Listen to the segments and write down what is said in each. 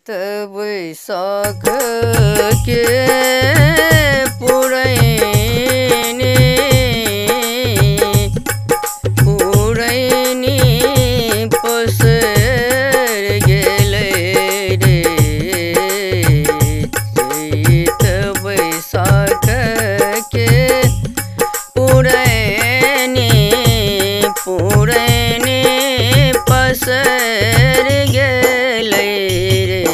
बैसाख के पुरैनी पुरैनी पसर गेलै रे। चैत बैसाख के पुरैनी पुरैनी पसर गेलै रे।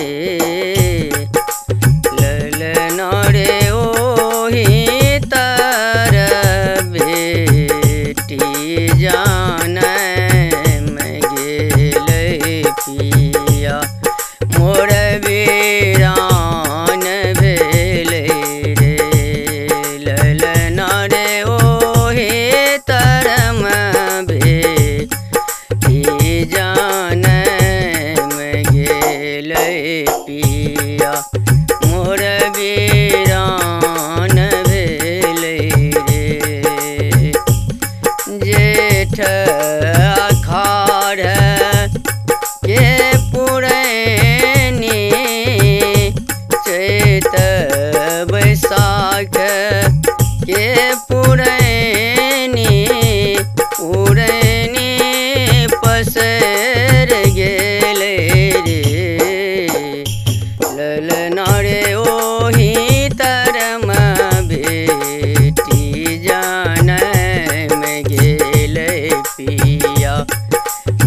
ललना रे ओहि तर बेटी जनम गेलै पिया मोर वीरान भेलै रे। ललना रे ओहि तरम बेटी जनम गेलै पिया मोर वीरान भेलै रे। जेठ अखाड़ के पुरैनी चैत बैसाख के पुरैनी पुरैनी पसर गेलै रे। ललना रे ओहि तरम बेटी जनम गेलै पिया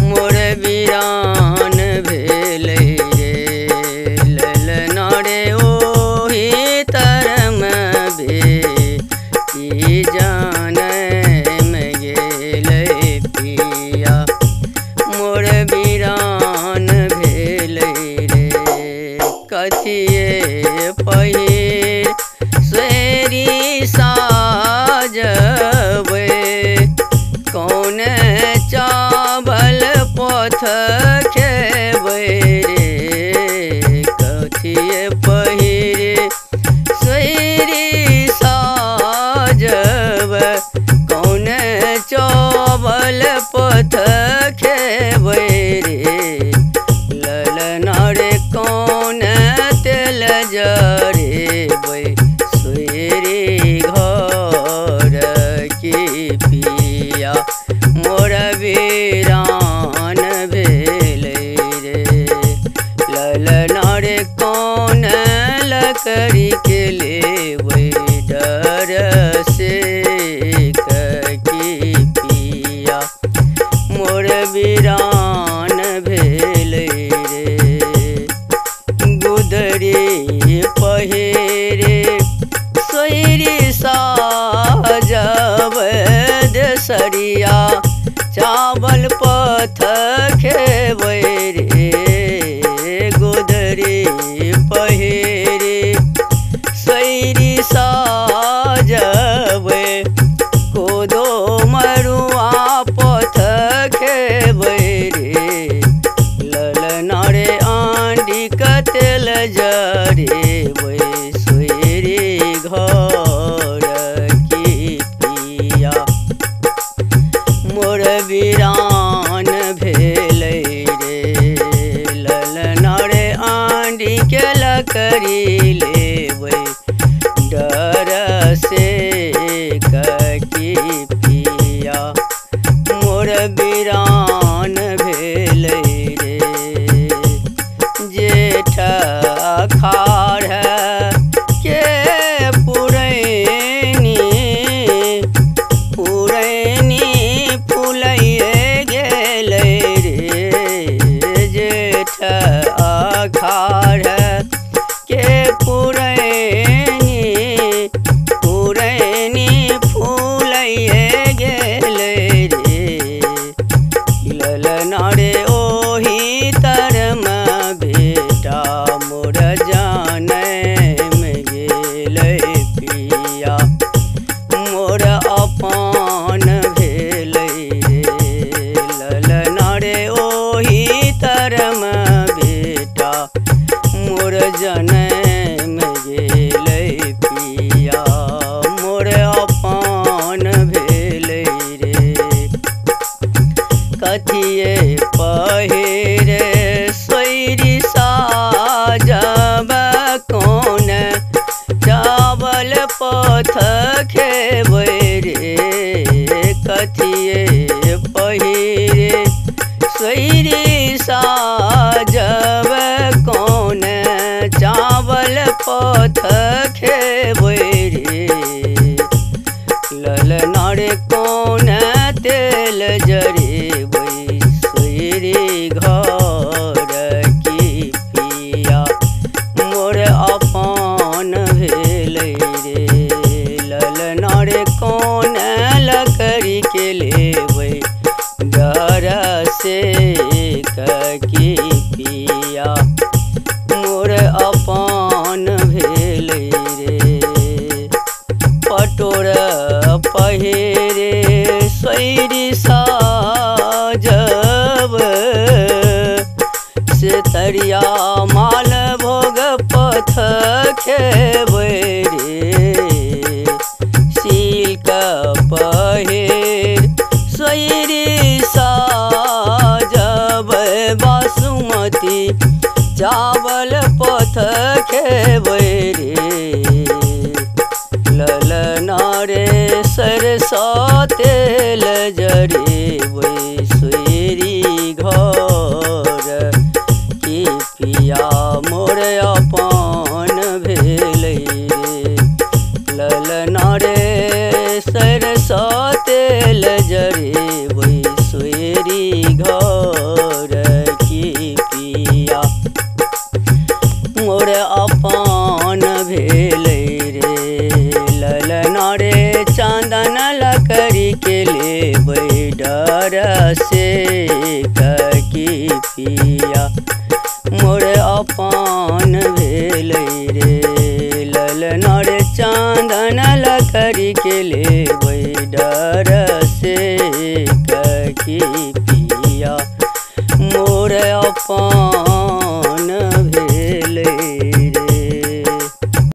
मोर वीरान भेलै रे। ललना रे ओहि तरम बेटी जनम गेलै पिया मोर वीरान भेलै रे। कथिए पहिर सेरी साजबै कौन चावल पथ खेबै रे। कथिए पहिर सेरी साजबै कौन चावल पथ खेबै रे। ललना रे कौन तेल जरेबै सोयरी घर के पिया मोर वीरान भेलै रे। ललना रे कौन लकड़ी के लेबै डर से की पिया मोर वीरान भेलै रे। गुदरी पहिरे सोयरी साजब देसरिया चावल पथ खेबै रे। गुदरी पहिरे सोयरी साजब कोदो मरुआ पथ खेबै रे। ललना रे आंडी कतेल जरेबै सोयरी घर की पिया मोर वीरान भेलै रे। ललना रे आंडी के लकड़ी लेबै डर से की पिया मोर वीरान भेलै रे। जेठ अखाड़ के पुरैनी पुरैनी फुलैए गेलै रे। जेठ अखाड़ के पुरैनी पुरैनी फुलैए गेलै रे। ललना रे ओहि तरम बेटा मोर जनम गेलै पिया मोर अपान भेलै रे। ललना रे ओहि तरम बेटा मोर जनम गेलै पिया मोर अपान भेलै रे। कथिए पहिरे सोयरी साजबै खेबै रे। सिल्क पहिर सोइरी साजबै बासुमती चावल पथ खेबै रे। ललना रे सरसो तेल जरेबै सोइरी घर की पिया मोर अपन भेलै रे। ललना रे सरसो तेल जरेबै सोइरी घर की पिया मोर अपन भेलै रे। ललना रे चंदन लकड़ी के लेबै डर से की पिया मोर अपन भेलै रे। ललना रे चंदन लकड़ी के लेबै डर से की